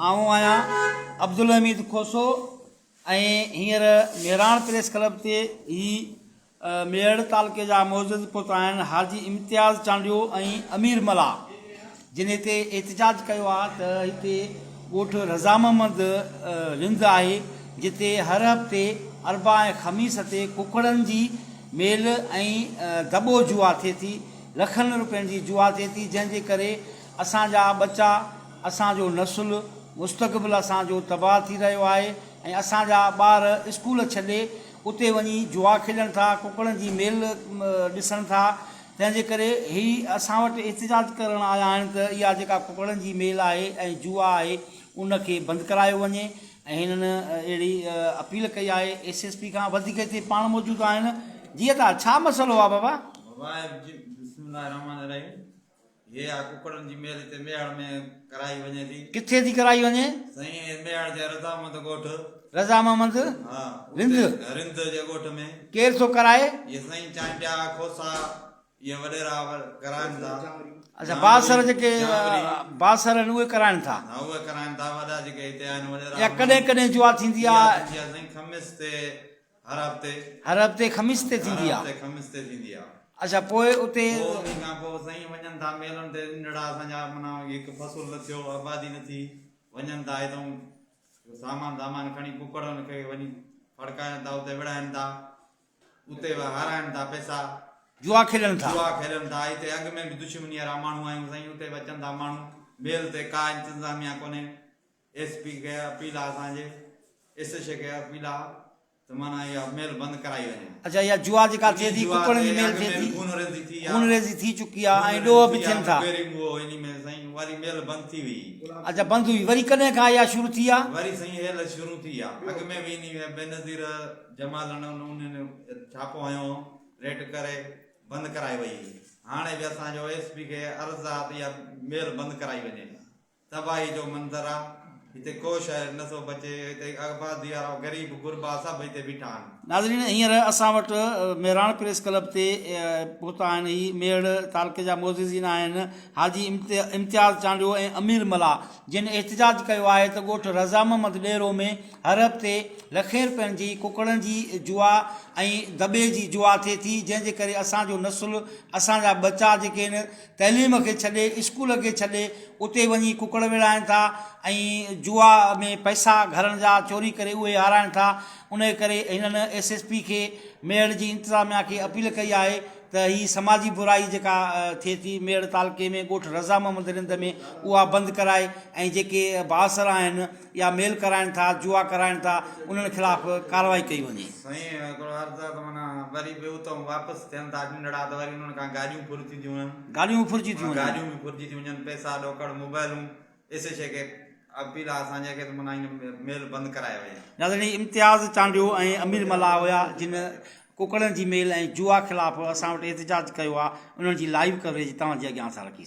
آئون آهيان عبدالحميد کوسو ۽ هينئر مهراڻ پريس ڪلب تي هي ميهڙ تعلقي جا معزز پهتا آهن حاجي امتياز چانڊيو ۽ امير ملاح جن هتي احتجاج ڪيو آهي ته هتي ڳوٺ رضا محمد رند آهي جتي هر هفتي اربع ۽ خميس تي ڪڪڙن جي ميل ۽ دٻو جوا ٿئي ٿي لکن روپين جي جوا ٿئي ٿي جنهن جي ڪري اسان جا ٻچا اسان جو نسل مستقبل اسان جو تباهه ٿي رهيو آهي ۽ اسان جا ٻار اسڪول ڇڏي اتي وڃي جوا کيڏن ٿا ڪڪڙن جي ميل ڏسن ٿا تنهن جي ڪري هي اسان وٽ احتجاج ڪرڻ آيا آهن ته اها جيڪا ڪڪڙن جي ميل آهي ۽ جوا آهي ان کي بند ڪرايو وڃي ۽ هنن اهڙي اپيل ڪئي آهي ايس ايس پي کان وڌيڪ هتي پاڻ موجود آهن جي ادا ڇا مسئلو آهي بابا؟ بابا بسم الله الرحمٰن الرحيم هي آ ڪڪڙن جي ميل هتي ميهڙ ۾ ڪرائي وڃي ٿي. ڪٿي ٿي ڪرائي وڃي؟ سائين ميهڙ جي رضا محمد ڳوٺ. رضا محمد ها رند. رند جي ڳوٺ ۾. ڪير ٿو ڪرائي؟ هي سائين چانڊيا کوسا اهي وڏيرا ڪرائن ٿا. اڇا بااثر جيڪي بااثر آهن اهي ڪرائن ٿا. ها اهي ڪرائن ٿا وڏا جيڪي هتي آهن وڏيرا. يا ڪڏهن ڪڏهن جوا ٿيندي آ. اها ٿيندي آ سائين خميس تي هر هفتي. هر هفتي خميس تي ٿيندي آ. هر هفتي خميس تي ٿيندي آ. اڇا پوء اتي. پوء انهي کان پوء سائين وڃن ٿا ميلن تي ننڍڙا اسان جا معنيٰ هڪ فصل نه ٿيو آبادي نه ٿي وڃن ٿا هتئون سامان سامان کڻي ڪڪڙن کي وڃي ڦڙڪائن ٿا اتي وڙهائن ٿا اتي به هارائن ٿا پئسا. جوا کيڏن ٿا. جوا کيڏن ٿا هتي اڳ ۾ به دشمني وارا ماڻهو آهيون سائين اتي به اچن ٿا ماڻهو ميل تي ڪا انتظاميا ڪونهي ايس پي کي اپيل آ اسان جي ايس ايڇ اي کي اپيل آ ته معنيٰ اها ميل بند ڪرائي وڃي. اڇا اها جوا جيڪا ٿئي ٿي ڪڪڙن جي ميل ٿئي ٿي خونريزي ٿي چڪي آ ۽ ڏوهه به ٿين ٿا. وري ميل بند ٿي وئي. اڇا بند هئي وري ڪڏهن کان اها شروع ٿي آ؟ وري سائين هيل شروع ٿي آ اڳ ۾ به انهي ۾ بينظير جمالڻ انهن ڇاپو هنيو هو ريٽ ڪري بند ڪرائي وئي هاڻي به اسان جو ايس پي کي عرض آ ته اها ميل بند ڪرائي وڃي. تباهي جو منظر آ هتي ڪو شهر نه ٿو بچي هتي آبادي وارا غريب غربا سڀ هتي بيٺا آهن. ناظرين هينئر اسان وٽ مهراڻ پريس ڪلب تي پهتا آهن هي ميهڙ تعلقي جا معززين آهن حاجي امتياز چانڊيو ۽ امير ملاح جن احتجاج ڪيو آهي ته ڳوٺ رضا محمد ڏيرو ۾ هر هفتي لکين رپين جي ڪڪڙن جي جوا ۽ دٻي جي جوا ٿئي ٿي جنهن جي ڪري اسان جو نسل اسان جا ٻچا جيڪي آهن تعليم کي ڇڏي اسڪول کي ڇڏي اتي وڃي ڪڪڙ وڙهائين ٿا ۽ جوا ۾ پئسا گهرن جا چوري ڪري اهي هارائين ٿا انهي ڪري هنن ايس ايس پي کي ميهڙ جي انتظاميا کي اپيل ڪئي آهي ته هي سماجي برائي جيڪا ٿئي ٿي ميهڙ تعلقي ۾ ڳوٺ رضا محمد رند ۾ اها بند ڪرائي ۽ جيڪي بااثر آهن يا ميل ڪرائين ٿا جوا ڪرائين ٿا انهن خلاف ڪارروائي ڪئي وڃي. سائين هڪڙو عرض آ ته معنيٰ وري به اتئون واپس ٿين ٿا ننڍڙا ته وري انهن کان گاڏيون ڦرجي ٿيون وڃن. گاڏيون به ڦرجي ٿيون وڃن. گاڏيون به ڦرجي ٿيون وڃن پئسا ڏوڪڙ موبائلون ايس ايڇ اي کي اپيل آ اسان جي کي ته معنيٰ هن ميل بند ڪرائي وڃي. ناظرين امتياز چانڊيو ۽ امير ملاح هيا جن ڪڪڙن جي ميل ۽ جوا خلاف اسان وٽ احتجاج ڪيو آ انهن جي لائيو ڪوريج توهان جي اڳيان اسان رکي.